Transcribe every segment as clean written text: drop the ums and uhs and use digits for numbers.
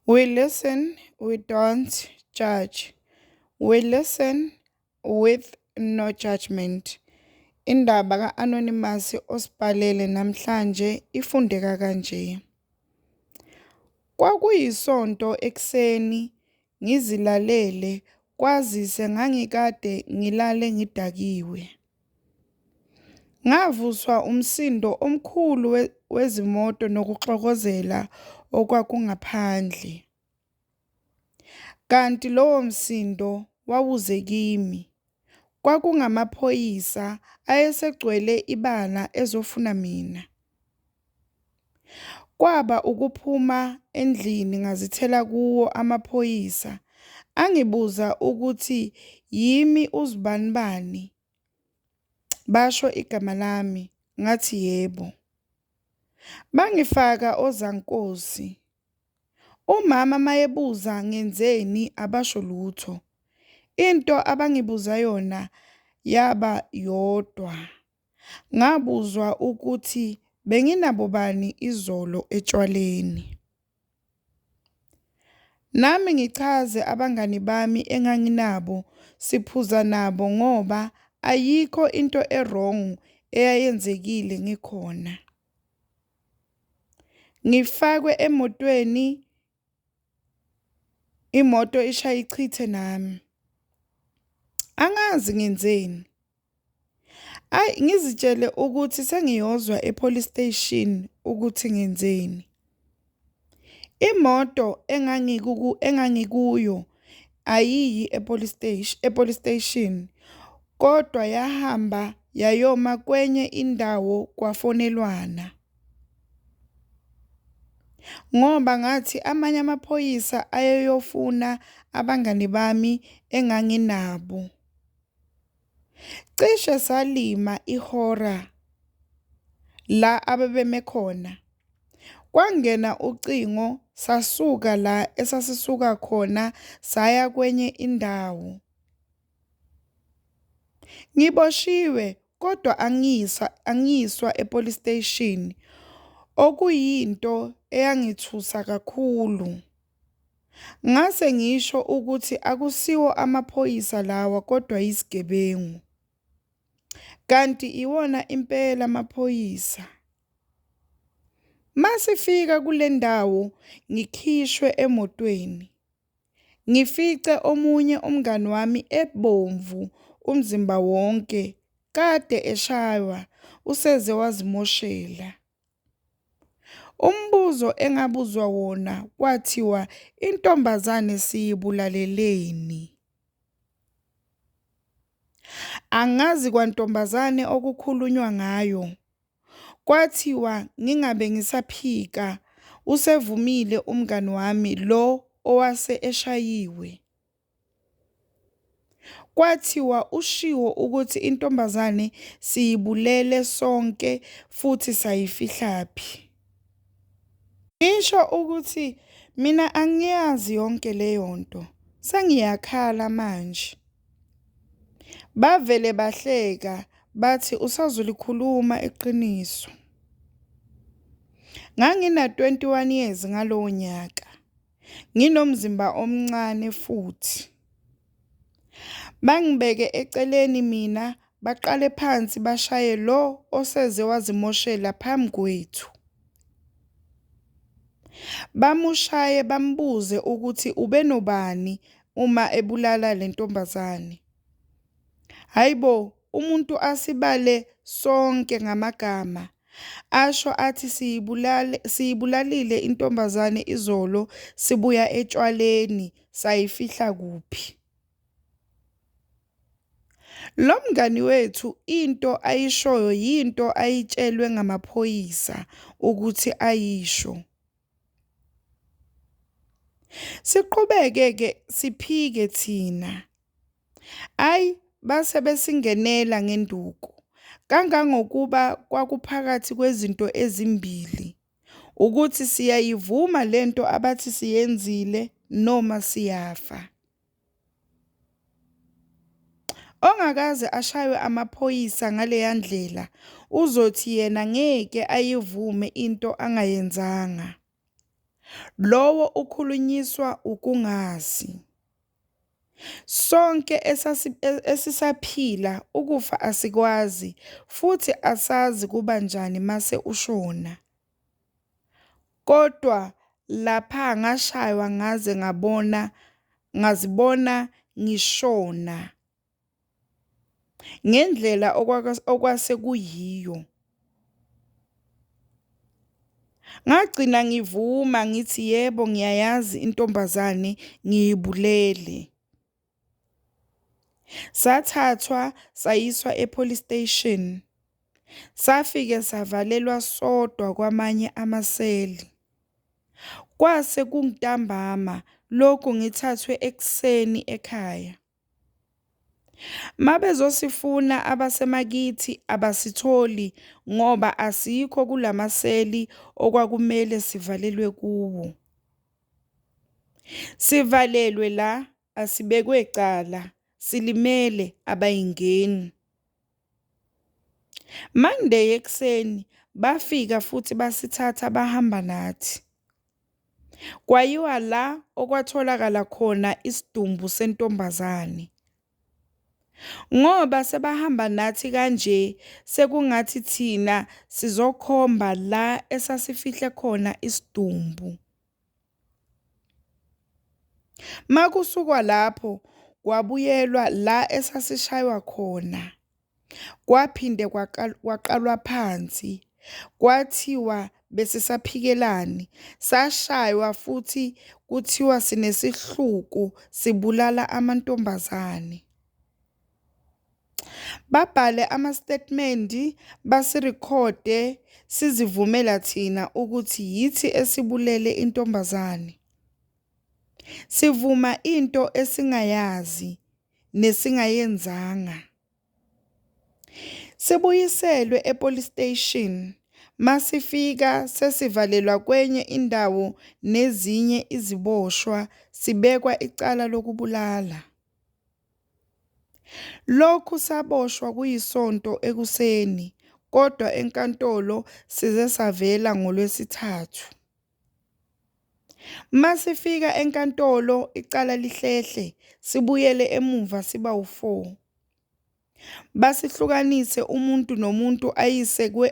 We listen, we don't judge. We listen with no judgment. Indaba ka-Anonymous osibhalele namhlanje ifundeka kanje. Kwakuyisonto ekuseni ngizilalele kwazise ngangikade ngilale ngidakiwe. Ngavuswa umsindo omkhulu wezimoto nokuxokozela okwakungaphandle. Kanti lowo msindo wawuze kimi. Kwakungamaphoyisa ayesegcwele ibala ezofuna mina. Kwaba ukuphuma endlini ngazithela kuwo amaphoyisa, angibuza ukuthi yimi uzibanibani, basho igama lami, ngathi yebo. Bangifaka ozankosi. Umama mayebuza ngenzeni abasho lutho. Into abangibuza yona yaba yodwa. Ngabuzwa ukuthi benginabo bani izolo etshwaleni. Nami ngichaze abangani bami enganginabo siphuza nabo ngoba ayikho into e-wrong eyayenzekile ngikhona. Ngifakwe emotweni, imoto ishaye ichithe nami. Angazi ngenzeni. Ayi ngizitshele ukuthi sengiyozwa e-police station ukuthi ngenzeni. Imoto engangikuyo ayiyi e-police station kodwa yahamba yayoma kwenye indawo kwafonelwana. Ngoba ngathi amanye amaphoyisa ayeyofuna abangani bami enganginabo. Cishe salima ihora la ababeme khona. Kwangena ucingo sasuka la esasisuka khona saya kwenye indawo. Ngiboshiwe kodwa angiyiswa e-police station, okuyinto eyangithusa kakhulu. Ngase ngisho ukuthi akusiwo amaphoyisa lawa kodwa yizigebengu. Kanti iwona impela amaphoyisa. Masifika kule ndawo ngikhishwe emotweni. Ngifice omunye umngani wami ebomvu umzimba wonke, kade eshaywa, useze wazimoshela. Umbuzo engabuzwa wona kwathiwa intombazane siyibulaleleni? Angazi kwantombazane okukhulunywa ngayo. Kwathiwa ngingabe ngisaphika, usevumile umngani wami lo owase eshayiwe. Kwathiwa ushiwo ukuthi intombazane siyibulele sonke futhi sayifihlaphi. Ngisho ukuthi mina angiyazi yonke leyo nto, sengiyakhala manje. Bavele bahleka bathi usazolikhuluma iqiniso. Ngangina-21 years ngalowo nyaka, nginomzimba omncane futhi. Bangibeke eceleni mina baqale phansi bashaye lo oseze wazimoshela phambi kwethu. Bamushaye bambuze ukuthi ubenobani uma ebulala le ntombazane. Hayibo, umuntu asibale sonke ngamagama, asho athi siyibulalile intombazane izolo sibuya etshwaleni sayifihla kuphi. Lo mngani wethu into ayishoyo yinto ayitshelwe ngamaphoyisa ukuthi ayisho. Siqhubeke-ke siphike thina. Ayi base besingenela ngenduku, kangangokuba kwakuphakathi kwezinto ezimbili, ukuthi siyayivuma lento abathi siyenzile noma siyafa. Ongakaze ashaywe amaphoyisa ngaleya ndlela uzothi yena ngeke ayivume into angayenzanga. Lowo ukhulunyiswa ukungazi. Sonke esisaphila ukufa asikwazi futhi asazi kubanjani mase ushona. Kodwa lapha ngashaywa ngaze ngabona ngazibona ngishona ngendlela okwase kuyiyo. Ngagcina ngivuma ngithi yebo ngiyayazi intombazane ngiyibulele. Sathathwa sayiswa e-police station. Safike savalelwa sodwa kwamanye amaseli. Kwase kuntambama lokhu ngithathwe ekuseni ekhaya. Mabezosifuna abasemakithi abasitholi ngoba asikho kulamaseli okwakumele sivalelwe kuwo. Sivalelwe la asibekwe cala, silimele abayingeni. Monday ekuseni bafika futhi basithatha bahamba nathi. Kwayiwa la okwatholakala khona isidumbu sentombazane. Ngoba sebahamba nathi kanje sekungathi thina sizokhomba la esasifihle khona isidumbu. Makusukwa lapho kwabuyelwa la esasishaywa khona. Kwaphinde kwaqalwa phansi, kwathiwa besisaphikelani, sashaywa futhi kuthiwa sinesihluku sibulala amantombazane. Babhale amastetimende basirikhode sizivumela thina ukuthi yithi esibulele intombazane. Sivuma into esingayazi nesingayenzanga. Sibuyiselwe e-police station, masifika sesivalelwa kwenye indawo nezinye iziboshwa sibekwa icala lokubulala. Lokhu saboshwa kuyiSonto ekuseni kodwa enkantolo size savela ngoLwesithathu. Masifika enkantolo icala lihlehle, sibuyele emuva sibawu-4. Basihlukanise umuntu nomuntu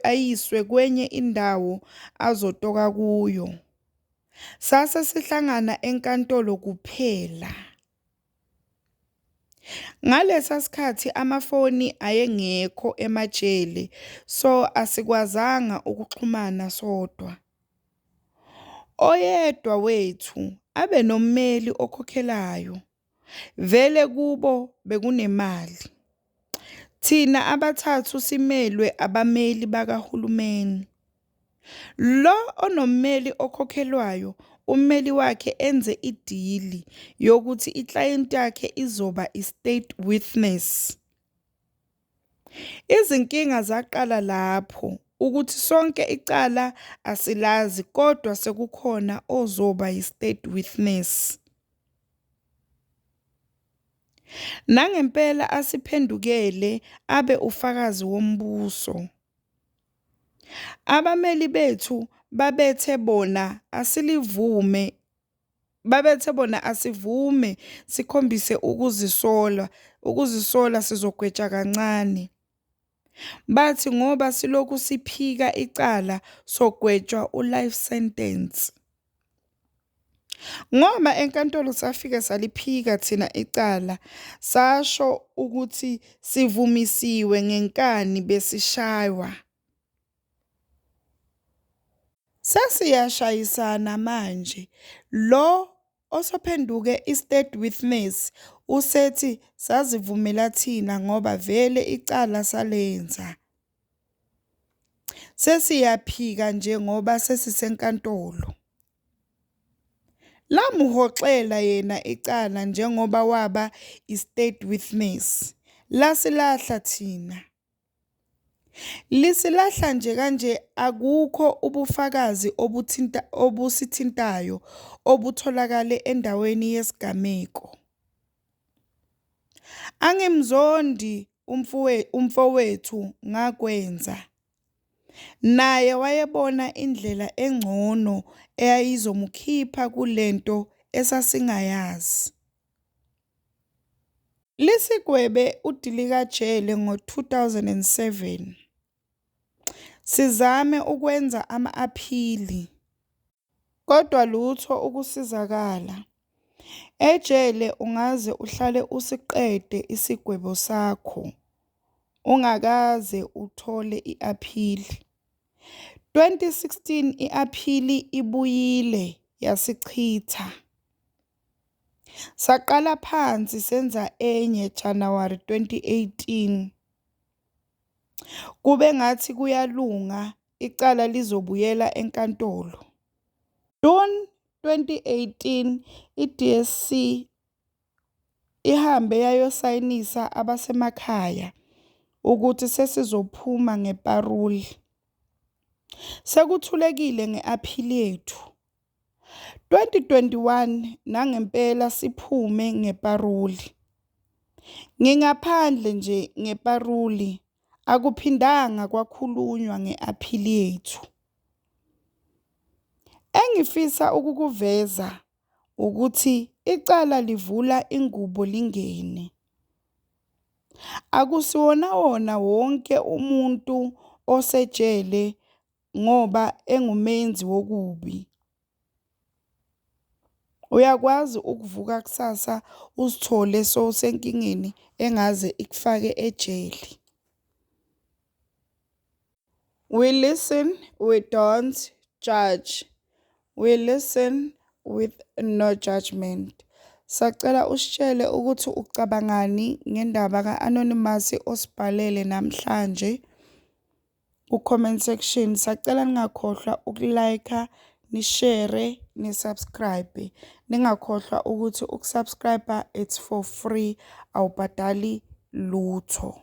ayiswe kwenye indawo azotoka kuyo. Sase sihlangana enkantolo kuphela. Ngalesa sikhathi amafoni ayengekho emajele so asikwazanga ukuxhumana sodwa. Oyedwa wethu abe nommeli okhokhelayo, vele kubo bekunemali. Thina abathathu simelwe abameli bakahulumeni. Lo onommeli okhokhelwayo ummeli wakhe enze idili yokuthi iklayenti yakhe izoba i-state witness. Izinkinga zaqala lapho ukuthi sonke icala asilazi kodwa sekukhona ozoba yi-state witness. Nangempela asiphendukele abe ufakazi wombuso. Abameli bethu babethe bona asivume sikhombise ukuzisola sizogwetshwa kancane. Bathi ngoba silokhu siphika icala sogwetshwa u-life sentence. Ngoba enkantolo safike saliphika thina icala sasho ukuthi sivumisiwe ngenkani besishaywa. Sesiyashayisana manje, lo osephenduke i-state witness usethi sazivumela thina ngoba vele icala salenza. Sesiyaphika nje ngoba sesisenkantolo. Lamuhoxela yena icala njengoba waba i-state witness, lasilahla thina. Lisilahla nje kanje akukho ubufakazi obusithintayo obutholakale endaweni yesigameko. Angimzondi umfowethu ngakwenza, naye wayebona indlela engcono eyayizomukhipha kule nto esasingayazi. Lisigwebe udilikajele ngo-2007. Sizame ukwenza ama-aphili, kodwa lutho ukusizakala. Ejele ungaze uhlale usiqede isigwebo sakho ungakaze uthole i-aphili. 2016 i-aphili ibuyile yasichitha. Saqala phansi senza enye Januwari 2018. Kube ngathi kuyalunga icala lizobuyela enkantolo. June 2018 i-DSC ihambe yayosayinisa abasemakhaya ukuthi sesizophuma ngeparuli. Sekuthulekile nge-aphili yethu. 2021 nangempela siphume ngeparuli. Ngingaphandle nje ngeparuli akuphindanga kwakhulunywa nge-aphili yethu. Engifisa ukukuveza ukuthi icala livula ingubo lingene. Akusiwona wonke umuntu osejele ngoba engumenzi wokubi. Uyakwazi ukuvuka kusasa uzithole sowusenkingeni engaze ikufake ejele. We listen, we don't judge. We listen with no judgment. Sacela usitshele ukuthi ucabangani ngendaba ka-Anonymous osibhalele namhlanje ku-comment section. Sacela ningakhohlwa uku-like, ni-share, ni-subscribe. Ningakhohlwa ukuthi uku-subscribe it's for free, awubhadali lutho.